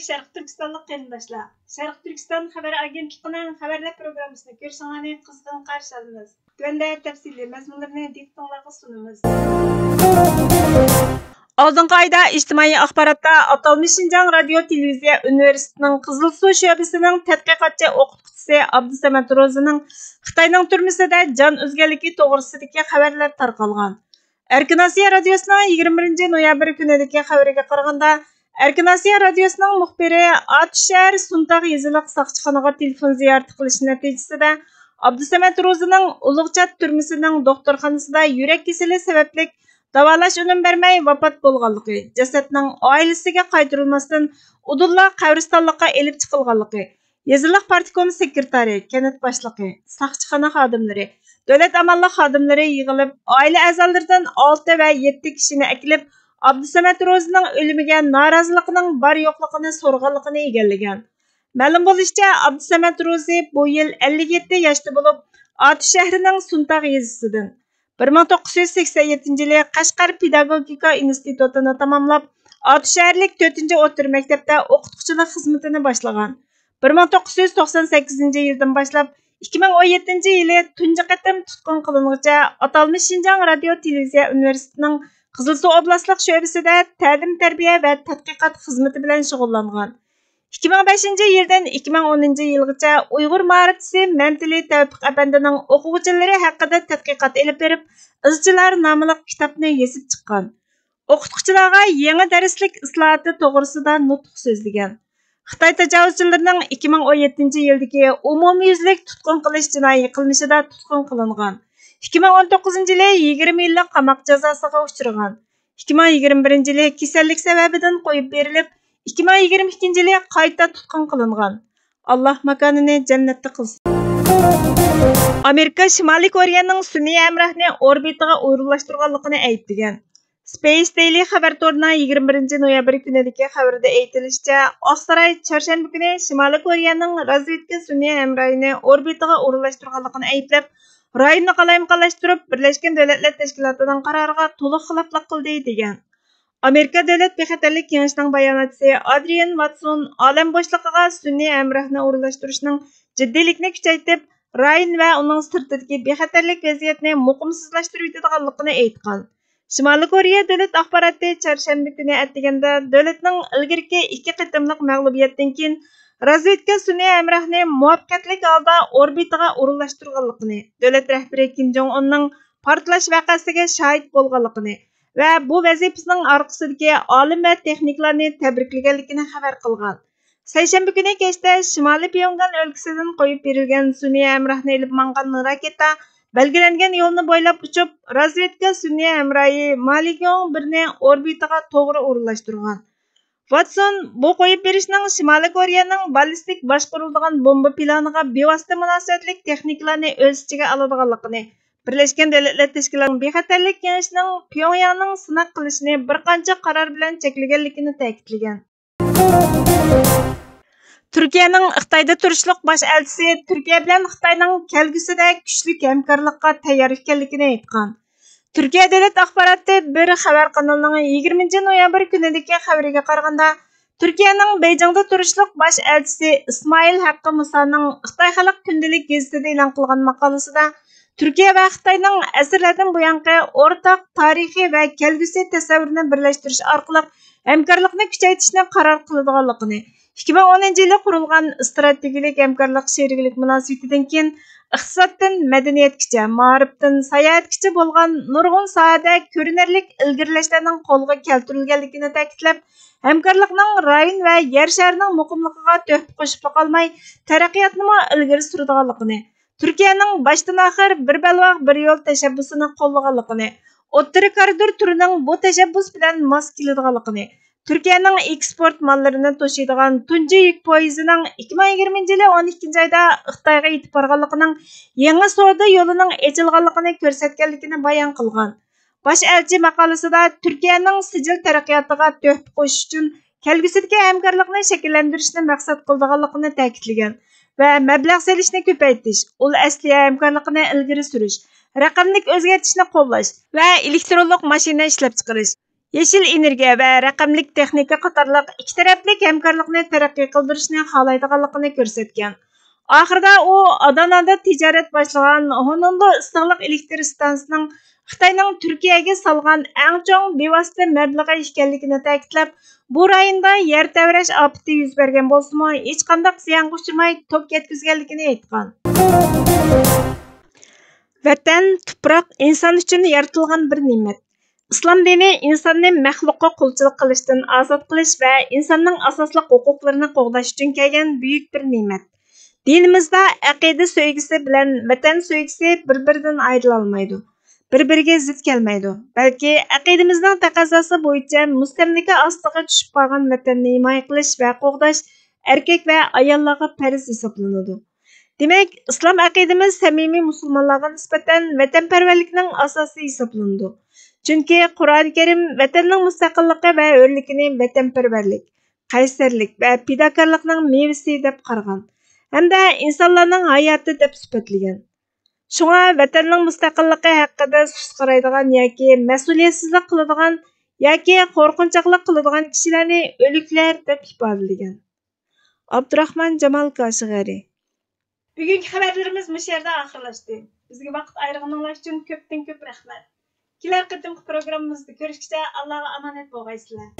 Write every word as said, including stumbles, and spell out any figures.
شەرقىي تۈركىستانلىق قېرىنداشلار، شەرقىي تۈركىستان خەۋەر ئاگېنتلىقىنىڭ خەۋەرلەر پروگراممىسىنى كۆرۈشۈڭلارنى قىزغىن قارشى ئالىمىز. تۆۋەندە تەپسىلىي مەزمۇنلىرىنى دىققىتىڭلارغا سۇنىمىز. ئالدىنقى ئايدا ئىجتىمائىي ئاخباراتتا ئاتالمىش شىنجاڭ رادىيو تېلېۋىزىيە ئۇنىۋېرسىتېتىنىڭ قىزىلسۇ شۆبىسىنىڭ تەتقىقاتچى ئوقۇتقۇچىسى ئابدۇسەمەت روزىنىڭ خىتاينىڭ تۈرمىسىدە جان ئۈزگەنلىكى توغرىسىدىكى خەۋەرلەر تارقالغان. ئەركىن ئاسىيا رادىيوسىنىڭ يىگىرمە بىرىنچى نويابىر كۈنىدىكى خەۋىرىگە قارىغاندا، ئەركىن ئاسىيا رادىيوسىنىڭ مۇخبىرى ئاتۇش شەھەر سۇنتاغ يېزىلىق ساقچىخانىغا تېلېفون زىيارىتى قىلىشى نەتىجىسىدە، ئابدۇسەمەت روزىنىڭ ئۇلۇغچات تۈرمىسىنىڭ دوختۇرخانىسىدا يۈرەك كېسىلى سەۋەبلىك داۋالاش ئۈنۈم بەرمەي ۋاپات بولغانلىقى، جەسەتنىڭ ئائىلىسىگە قايتۇرۇلماستىن ئۇدۇللا قەبرىستانلىققا ئېلىپ چىقىلغانلىقى، يېزىلىق پارتكوم سېكرېتارى، كەنت باشلىقى، ساقچىخانا خادىملىرى، دۆلەت ئامانلىق خادىملىرى يىغىلىپ، ئائىلە ئەزالىرىدىن ئالتە ۋە يەتتە كىشىنى ئەكېلىپ، ئابدۇسەمەت روزىنىڭ ئۆلۈمىگە نارازىلىقىنىڭ بار-يوقلۇقىنى سورىغانلىقىنى ئىگىلىگەن. مەلۇم بولۇشىچە، ئابدۇسەمەت روزى بۇ يىل ئەللىك يەتتە ياشتا بولۇپ، ئاتۇش شەھىرىنىڭ سۇنتاغ يېزىسىدىن. بىر مىڭ توققۇز يۈز سەكسەن يەتتىنچى يىلى قەشقەر پېداگوگىكا ئىنستىتۇتىنى تاماملاپ، ئاتۇش شەھەرلىك تۆتىنچى ئوتتۇرا مەكتەپتە ئوقۇتقۇچىلىق خىزمىتىنى باشلىغان. بىر مىڭ توققۇز يۈز توقسان سەككىزىنچى يىلدىن باشلاپ، ئىككى مىڭ ئون يەتتىنچى يىلى تۇنجى قېتىم تۇتقۇن قىلىنغۇچە ئاتالمىش شىنجاڭ رادىيو تېلېۋىزىيە ئۇنىۋېرسىتېتىنىڭ قىزىلسۇ ئوبلاستلىق شۆبىسىدە تەلىم-تەربىيە ۋە تەتقىقات خىزمىتى بىلەن شۇغۇللانغان. ئىككى مىڭ بەشىنچى يىلدىن ئىككى مىڭ ئونىنچى يىلغىچە ئۇيغۇر مائارىپچىسى مەمتىلى تەۋپىق ئەپەندىنىڭ ئوقۇغۇچىلىرى ھەققىدە تەتقىقات ئېلىپ بېرىپ، ئىزچىلار ناملىق كىتابنى يېزىپ چىققان. ئوقۇتقۇچىلارغا يېڭى دەرسلىك ئىسلاھاتى توغرىسىدا نۇتۇق سۆزلىگەن. خىتاي تاجاۋۇزچىلىرىنىڭ ئىككى مىڭ ئون يەتتىنچى يىلدىكى ئومۇميۈزلۈك تۇتقۇن قىلىش جىنايى قىلمىشىدا تۇتقۇن قىلىنغان. ئىككى مىڭ ئون توققۇزىنچى يىلى يىگىرمە يىللىق قاماق جازاسىغا ئۇچرىغان. ئىككى مىڭ يىگىرمە بىرىنچى يىلى كېسەللىك سەۋەبىدىن قويۇپ بېرىلىپ، ئىككى مىڭ يىگىرمە ئىككىنچى يىلى قايتا تۇتقۇن قىلىنغان. ئاللاھ ماكانىنى جەننەتتە قىلسۇن. ئامېرىكا شىمالىي كورېيەنىڭ سۈنئىي ھەمراھنى ئوربىتىغا ئورۇنلاشتۇرغانلىقىنى ئەيىبلىگەن. سپېيس دېيلى خەۋەر تورىنىڭ يىگىرمە بىرىنچى نويابىر كۈنىدىكى خەۋىرىدە ئېيتىلىشىچە، ئاقساراي چارشەنبە كۈنى شىمالىي كورېيەنىڭ رازۋېدكا سۈنئىي ھەمراھىنى ئوربىتىغا ئورۇنلاشتۇرغانلىقىنى ئەيىبلەپ، رايوننى قالايمىقانلاشتۇرۇپ، بىرلەشكەن دۆلەتلەر تەشكىلاتىنىڭ قارارىغا تولۇق خىلاپلىق قىلدى، دېگەن. ئامېرىكا دۆلەت بىخەتەرلىك كېڭىشىنىڭ باياناتچىسى ئادرىيان ۋاتسون ئالەم بوشلۇقىغا سۈنئىي ھەمراھنى ئورۇنلاشتۇرۇشنىڭ جىددىيلىكنى كۈچەيتىپ، رايون ۋە ئۇنىڭ سىرتىدىكى بىخەتەرلىك ۋەزىيەتنى مۇقىمسىزلاشتۇرۇۋېتىدىغانلىقىنى ئېيتقان. شىمالىي كورېيە دۆلەت ئاخباراتى چارشەنبە كۈنى ئەتىگەندە دۆلەتنىڭ ئىلگىرىكى ئىككى قېتىملىق مەغلۇبىيەتتىن كېيىن رازۋېدكا سۈنئىي ھەمراھنى مۇۋەپپەقىيەتلىك ھالدا ئوربىتىغا ئورۇنلاشتۇرغانلىقىنى، دۆلەت رەھبىرى كىم جوڭ ئۇننىڭ پارتلاش ۋەقەسىگە شاھىت بولغانلىقىنى ۋە بۇ ۋەزىپىسىنىڭ ئارقىسىدىكى ئالىم ۋە تېخنىكلارنى تەبرىكلىگەنلىكىنى خەۋەر قىلغان. سەيشەنبە كۈنى كەچتە شىمالىي پيونگان ئۆلكىسىدىن قويۇپ بېرىلگەن سۈنئىي ھەمراھنى ئېلىپ ماڭغان راكېتا بەلگىلەنگەن يولنى بويلاپ ئۇچۇپ، رازۋېدكا سۈنئىي ھەمراھى مالىگيوڭ بىرنى ئوربىتىغا توغرا ئورۇنلاشتۇرغان. ۋاتسون بۇ قويۇپ بېرىشنىڭ شىمالىي كورېيەنىڭ باللىستىك باشقۇرۇلىدىغان بومبا پىلانىغا بىۋاسىتە مۇناسىۋەتلىك تېخنىكىلارنى ئۆز ئىچىگە ئالىدىغانلىقىنى، بىرلەشكەن دۆلەتلەر تەشكىلاتىنىڭ بىخەتەرلىك كېڭىشىنىڭ پيۇڭياڭنىڭ سىناق قىلىشىنى بىر قانچە قارار بىلەن چەكلىگەنلىكىنى تەكىتلىگەن. تۈركىيەنىڭ خىتايدا تۇرۇشلۇق باش ئەلچىسى تۈركىيە بىلەن خىتاينىڭ كەلگۈسىدە كۈچلۈك ھەمكارلىققا تەييار ئىكەنلىكىنى ئېيتقان. تۈركىيە دۆلەت ئاخباراتى بىر خەۋەر قانىلىنىڭ يىگىرمىنچى نويابىر كۈنىدىكى خەۋىرىگە قارىغاندا، تۈركىيەنىڭ بېيجىڭدا تۇرۇشلۇق باش ئەلچىسى ئىسمائىل ھەققى مۇسانىڭ خىتاي خەلق كۈندىلىك گېزىتىدە ئېلان قىلغان ماقالىسىدا، تۈركىيە ۋە خىتاينىڭ ئەسىرلەردىن بۇيانقى ئورتاق تارىخىي ۋە كەلگۈسى تەسەۋۋۇرىنى بىرلەشتۈرۈش ئارقىلىق ھەمكارلىقنى كۈچەيتىشنى قارار قىلىدىغانلىقىنى، ئىككى مىڭ ئونىنچى يىلى قۇرۇلغان ئىستراتېگىيەلىك ھەمكارلىق شېرىكلىك مۇناسىۋىتىدىن كېيىن ئىقتىسادتىن مەدەنىيەتكىچە، مائارىپتىن ساياھەتكىچە بولغان نۇرغۇن ساھەدە كۆرۈنەرلىك ئىلگىرىلەشلەرنىڭ قولغا كەلتۈرۈلگەنلىكىنى تەكىتلەپ، ھەمكارلىقنىڭ رايون ۋە يەر شارىنىڭ مۇقىملىقىغا تۆھپە قوشۇپلا قالماي، تەرەققىياتنىمۇ ئىلگىرى سۈرىدىغانلىقىنى، تۈركىيەنىڭ باشتىن ئاخىر بىر بەلباغ بىر يول تەشەببۇسىنى قوللىغانلىقىنى، ئوتتۇرا كارىدور تۈرىنىڭ بۇ تەشەببۇس بىلەن ماس كېلىدىغانلىقىنى، تۈركىيەنىڭ ئېكسپورت ماللىرىنى توشۇيدىغان تۇنجى يۈك پويىزىنىڭ ئىككى مىڭ يىگىرمىنچى يىلى ئون ئىككىنچى ئايدا خىتايغا يېتىپ بارغانلىقىنىڭ يېڭى سودا يولىنىڭ ئېچىلغانلىقىنى كۆرسەتكەنلىكىنى بايان قىلغان. باش ئەلچى ماقالىسىدا تۈركىيەنىڭ سىجىل تەرەققىياتىغا تۆھپە قوشۇش ئۈچۈن كەلگۈسىدىكى ھەمكارلىقنى شەكىللەندۈرۈشنى مەقسەت قىلىدىغانلىقىنى تەكىتلىگەن ۋە مەبلەغ سېلىشنى كۆپەيتىش، ئۇل ئەسلىھە ھەمكارلىقىنى ئىلگىرى سۈرۈش، رەقەملىك ئۆزگەرتىشنى قوللاش ۋە ئېلېكترونلۇق ماشىنا ئىشلەپچىقىرىش، يېشىل ئېنېرگىيە ۋە رەقەملىك تېخنىكا قاتارلىق ئىككى تەرەپلىك ھەمكارلىقنى تەرەققىي قىلدۇرۇشنى خالايدىغانلىقىنى كۆرسەتكەن. ئاخىرىدا ئۇ ئادانادا تىجارەت باشلىغان ھونونلو ئىسسىقلىق ئېلېكتر ئىستانسىسىنىڭ خىتاينىڭ تۈركىيەگە سالغان ئەڭ چوڭ بىۋاسىتە مەبلىغى ئىكەنلىكىنى تەكىتلەپ، بۇ رايوندا يەر تەۋرەش ئاپىتى يۈز بەرگەن بولسىمۇ، ھېچقانداق زىيانغا ئۇچرىماي توك يەتكۈزگەنلىكىنى ئېيتقان. ۋەتەن، تۇپراق ئىنسان ئۈچۈن يارىتىلغان بىر نېمەت. ئىسلام دىنى ئىنساننى مەخلۇققا قۇلچىلىق قىلىشتىن ئازاد قىلىش ۋە ئىنساننىڭ ئاساسلىق ھوقۇقلىرىنى قوغداش ئۈچۈن كەلگەن بۈيۈك بىر نېمەت. دىنىمىزدا ئەقىدە سۆيگۈسى بىلەن ۋەتەن سۆيگۈسى بىر-بىرىدىن ئايرىلالمايدۇ، بىر-بىرىگە زىت كەلمەيدۇ، بەلكى ئەقىدىمىزنىڭ تەقەززاسى بويىچە مۇستەملىكە ئاستىغا چۈشۈپ قالغان ۋەتەننى ھىمايە قىلىش ۋە قوغداش ئەركەك ۋە ئاياللارغا پەرز ھېسابلىنىدۇ. دېمەك، ئىسلام ئەقىدىمىز سەمىمىي مۇسۇلمانلارغا نىسبەتەن ۋەتەنپەرۋەرلىكنىڭ ئاساسى ھېسابلىنىدۇ. چۈنكى قۇرئان كەرىم ۋەتەننىڭ مۇستەقىللىقى ۋە ھۆرلۈكىنى ۋەتەنپەرۋەرلىك، قەيسەرلىك ۋە پىداكارلىقنىڭ مېۋىسى دەپ قارىغان ھەمدە ئىنسانلارنىڭ ھاياتى دەپ سۈپەتلىگەن. شۇڭا ۋەتەننىڭ مۇستەقىللىقى ھەققىدە سۇس قارايدىغان ياكى مەسئۇلىيەتسىزلىك قىلىدىغان ياكى قورقۇنچاقلىق قىلىدىغان كىشىلەرنى ئۆلۈكلەر دەپ ئىپادىلىگەن. ئابدۇراخمان جامال كاشغەرى. بۈگۈنكى خەۋەرلىرىمىز مۇشۇ يەردە ئاخىرلاشتى. بىزگە ۋاقىت ئايرىغىنىڭلار ئۈچۈن كۆپتىن كۆپ رەھمەت. كېلەر قېتىمقى پروگراممىمىزدا كۆرۈشكىچە ئاللاغا ئامانەت بولغايسىلەر.